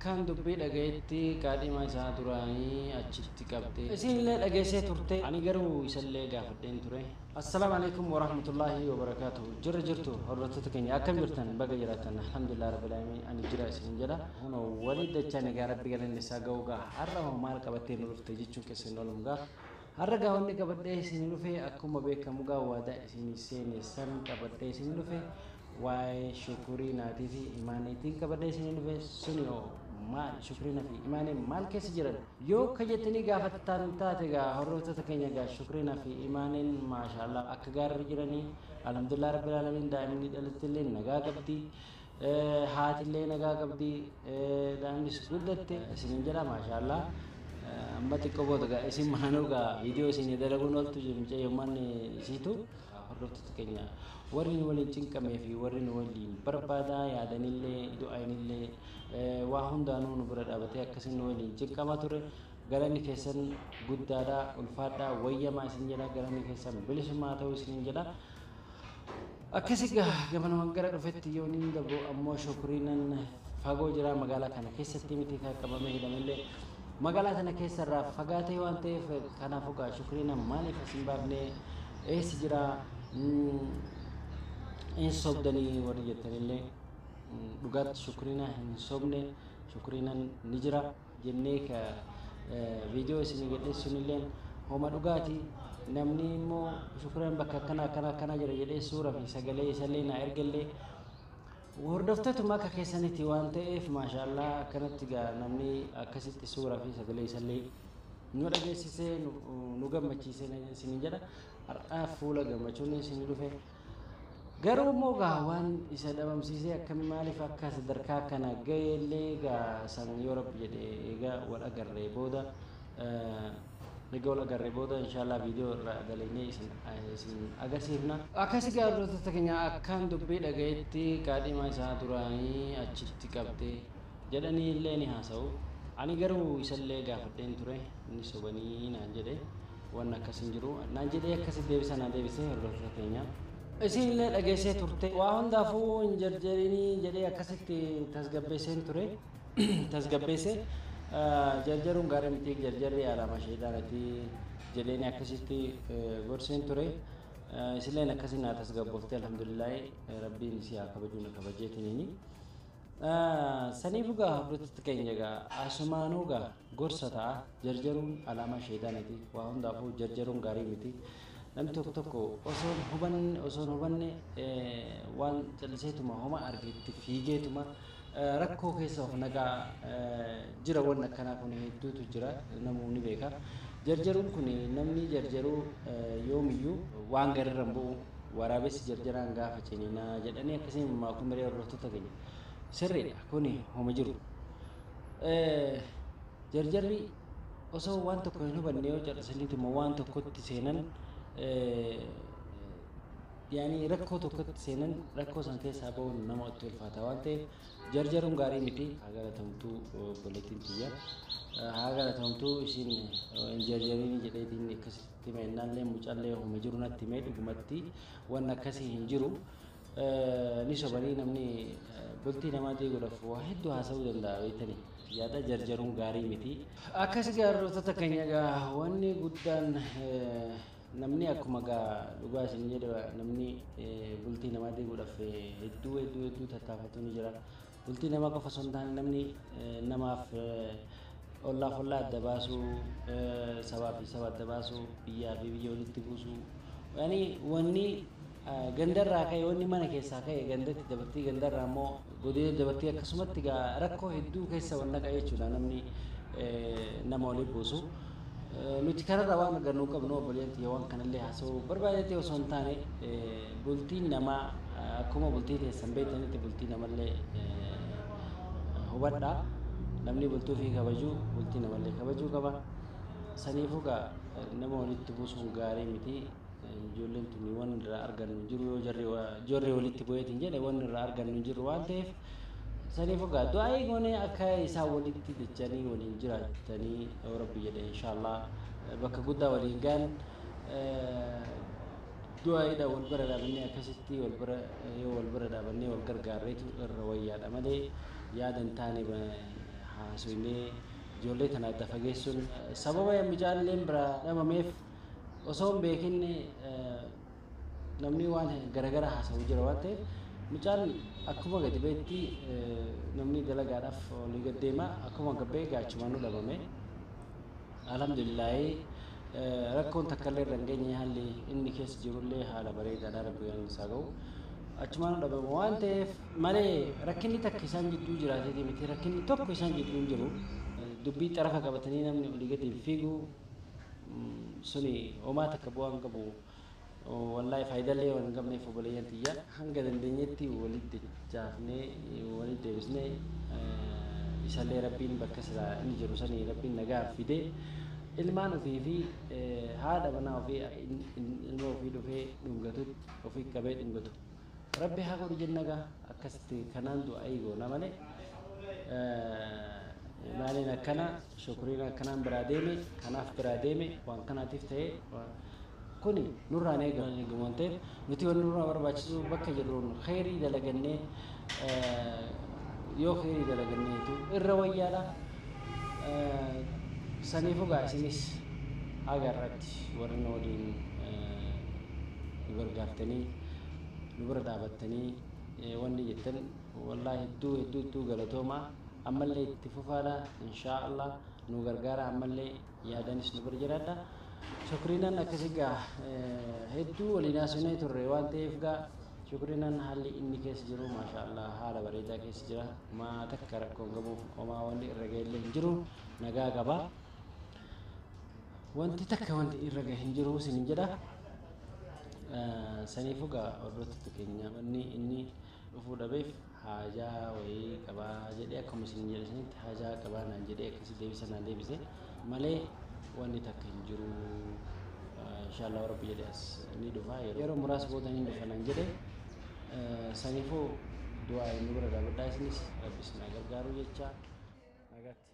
Akkaan dubbii dhagayetti kaadhima isaa duraanii achitti qabde. Isinillee dhageessee turte. Ani garuu isallee gaafadheen ture. Assalaamu alaikum warahmatullaahi wabarakaatuhu. Jirra jirtu hordoftoota keenya, akkam jirtan? Baga jiraattan. Alhamdulillah rabbil alamin, ani jira isin jedha. Kunoo walii dachaan egaa rabbi galanni isaa ga'u gaa. Har'a hoo maal qabattee nu dhufte jechuun keessan oolum gaa. Har'a gaa wanni qabadhee isin dhufe akkuma beekamu gaa waadaa isin seene san qabadhee isin dhufe, waa'ee Shukuriinaatii fi Imaaniitiin qabadhee isin dhufe. Suni hoo maal? Shukuriina fi Imaaniin maal keessa jiran yoo ka jettanii gaafattan taate gaa, hordoftoota keenya, gaa Shukuriina fi Imaaniin maashaallah akka gaarii jiranii, alhamdulillah rabbil alamin. Daa'imni dhalattillee nagaa qabdi, haatillee nagaa qabdi, daa'imnis guddatte isinin jedha, maashaallah. Amma xiqqoo booda gaa isin maanuu gaa viidiyoo isin dalaguun ooltu mucayyummaan isiitu. Hordoftoota keenya, warri nu waliin cinqamee fi warri nu waliin barbaadaa yaadanillee du'aanillee waa hundaanuu nu bira dhaabatee akkasin nu waliin cinqamaa ture, galanni keessan guddaadha, ulfaadhaa, wayyamaa isin jedha. Galanni keessan bilisummaa ta'uu isin jedha. Akkasi gaa gamanumaan gara dhufetti yoo niin dabru ammoo, Shukuriinan fagoo jira, magaalaa kana keessatti miti. Kan qabamee hidhamellee magaalaa tana keessarraa fagaatee waan ta'eef, kanaafuu gaa Shukuriinan maaliif as hin baafne, eessi jira, hin sobdanii warri jettanillee, dhugaatti Shukuriina hin sobne, Shukuriinan ni jira jennee ka viidiyoo isinii gadheessunillee homa dhugaati. Namni immoo Shukuriinan bakka akkana akkana akkana jira jedhee suura fi sagalee isallee naa ergallee hordoftootuma akka keessanitti waan ta'eef, maashaallah, akkanatti gaa namni akkasitti suuraa fi sagalee isallee nu dhageessisee nu gammachiisee isinin jedha. Har'aa fuula gammachuun isin dhufe. Garuu immoo gaa waan isa dhabamsiisee akkami, maaliif akka sadarkaa kana ga'eellee gaa san yoo rabbi jedhe egaa wal agarree booda inshaallah viidiyoo irraa dalagnee isin agarsiifna. Akkasi gaa hordoftoota keenya, akkaan dubbii dhagayetti kaadhima isaa duraanii achitti qabde jedhanii illee ni haasa'u. Ani garuu isallee gaafadheen ture, inni sobanii naan jedhe, waan akkas hin jiru naan jedhee akkasi deebisa naa deebisee. Hordoftoota keenya, isin illee dhageessee turte. Waa hundaafuu hin jarjarinii jedhee akkasitti tasgabbeesseen ture. Tasgabbeessee, jarjaruun gaarii miti, jarjarri alaama sheexaanati jedheen akkasitti gorseen ture. Isilleen akkasii naa tasgabbooftee, alhamdulillaahi, rabbiin si haa kabajuu, na kabajeetiniini. Saniif gaa hordoftoota keenya, gaa asumaanuu gaa gorsa ta'a, jarjaruun alaamaa sheexaaniti. Waa hundaafuu jarjaruun gaarii miti. Namni tokko tokko osoon hubanne waan calliseetuma homa argetti fiigeetuma rakkoo keessa of naqaa jira. Wanni akkanaa kun hedduutu jira, namuu ni beeka. Jarjaruun kun, namni jarjaruu yoomiyyuu waan garirra hin bu'u. Waraabessi jarjaraan gaafa ciniinaa jedhanii akkasiin maakuu miree. Hordoftoota keenya, sirriidha kuni homa jiru. Jarjarri osoo waan tokko hin hubanne yoo callisaniituma waan tokkotti seenan, yaani rakkoo tokkotti seenan, rakkoo san keessaa bahuun nama itti ulfaata waan ta'eef jarjaruun gaarii miti. Haa galatamtuu obboleettiin tiyya, haa galatamtuu. Isin hin jarjariin jedheetiin akkasitti himennaallee mucaallee homa jiru natti himee, dhugumatti waan akkasii hin jiru. Ni sobanii, namni bultii namaa diiguudhaaf waa hedduu haasa'uu danda'a beektanii. Yaada jarjaruun gaarii miti. Akkas hordoftoota keenya, gaa wanni guddaan namni akkuma gaa dhugaa isin jedhe, namni bultii namaa diiguudhaaf hedduu hedduu hedduu tattaafatu ni jira. Bultii namaa qofa osoo hin taane, namni namaaf ollaaf ollaa adda baasuu, sabaa fi saba adda baasuu, biyyaa fi biyya walitti buusuu. Yani wanni gandarraa ka'e, wanni mana keessaa ka'e gandatti dabartii, gandarraa immoo godina dabartii, akkasumatti gaa rakkoo hedduu keessa wanna qa'a jechuudha namni nama walii buusu. Nuti kanarraa waan argannu qabnu, obboleettii, waan kanallee haasa'uu barbaadetti osoo hin taane, bultiin namaa akkuma bultii teessan beektanitti bultii namallee hubadhaa. Namni bultuu fi kabajuu bultii namallee kabajuu qaba. Saniifuu gaa nama walitti buusuun gaarii miti. Ijoolleen tuni waan irraa argannu hin jiru, yoo jarri walitti bu'eetiin jedhe waan irraa argannu hin jiru waan ta'eef, saniifuu gaa du'aa'ii goonee akka isaan walitti dachanii waliin jiraatanii yoo rabbi jedhe inshaallah bakka guddaa waliin gaan. Du'aa'iidha wal bira dhaabannee, akkasitti wal bira yoo wal bira dhaabannee wal gargaarreetu irra wayyaadha malee yaada hin taane haasofnee ijoollee tana adda fageessuun sababa mucaalleen biraa dhabameef osoo hin beekin namni waan garagara haasa'u jira waan ta'eef mucaan akkuma gadi ba'etti namni dalagaadhaaf olii gad deema akkuma gabbee gaachumaan dhabame. Alhamdulillaahi rakkoon takka illee irra hin geenye haalli inni keessa jirullee haala bareedaadha rabbi galanni isaa ga'u. Achumaan dhabame waan ta'eef malee rakkinni takka isaan jidduu jiraateeti miti rakkinni tokko isaan jidduu hin jiru. Dubbii xarafa qabatanii namni olii gadi fiigu suni homaa takka bu'aa hin qabu. Wallaahi faayidaalee waan hin qabneef obboleeyyan tiyya hanga dandeenyetti walitti dachaafnee walitti deebisnee isallee rabbiin bakka silaa inni jiru sanii rabbiin nagaa fidee ilmaan ofii fi haadha manaa ofii ilma ofii dhufee dhungatutti ofii qabee dhungatu. Rabbi haa godhu jenna gaa akkasitti kanaan du'aa goona malee maaliin akkana shukriin akkanaan biraa deeme kanaaf biraa deeme waan kanaatiif ta'e kuni nurraan eegamu waan ta'eef nuti wanni nurraa barbaachisu bakka jirruun kheyrii dalagannee yoo kheyrii dalaganneetu irra wayyaadha. Saniifuu gaa isinis haga irratti warri nu waliin nu gargaartanii nu bira dhaabattanii wanni jettan wallaahi hedduu hedduu hedduu galatoomaa ammallee itti fufaadha inshaa Allah nu gargaara ammallee yaadanis nu bira jiraadha. Shukriinan akkasi gaa hedduu waliin haasofnee turre waan ta'eef gaa shukriinan haalli inni keessa jiru maasha Allah haala bareedaa keessa jira. Homaa takka rakkoon qabu homaa wanni irra ga'ellee hin jiru nagaa qaba. Wanti takka wanti irra gahe hin jiru isinin jedha. Saniifuu gaa hordoftoota keenya wanni inni dhufuu dhabeef haajaa wayii qabaa jedhee akkuma isin jedhe sanitti haajaa qabaa naan jedhee akkasii deebisa naan deebise malee wanni takka hin jiru. Inshallah rabbi jedhe as ni dhufa yeroo muraasa booda ni dhufa naan jedhe. Saniifuu du'aa inni bira dhaabadhaa isinis rabbi isin haa gargaaru jecha nagaatti.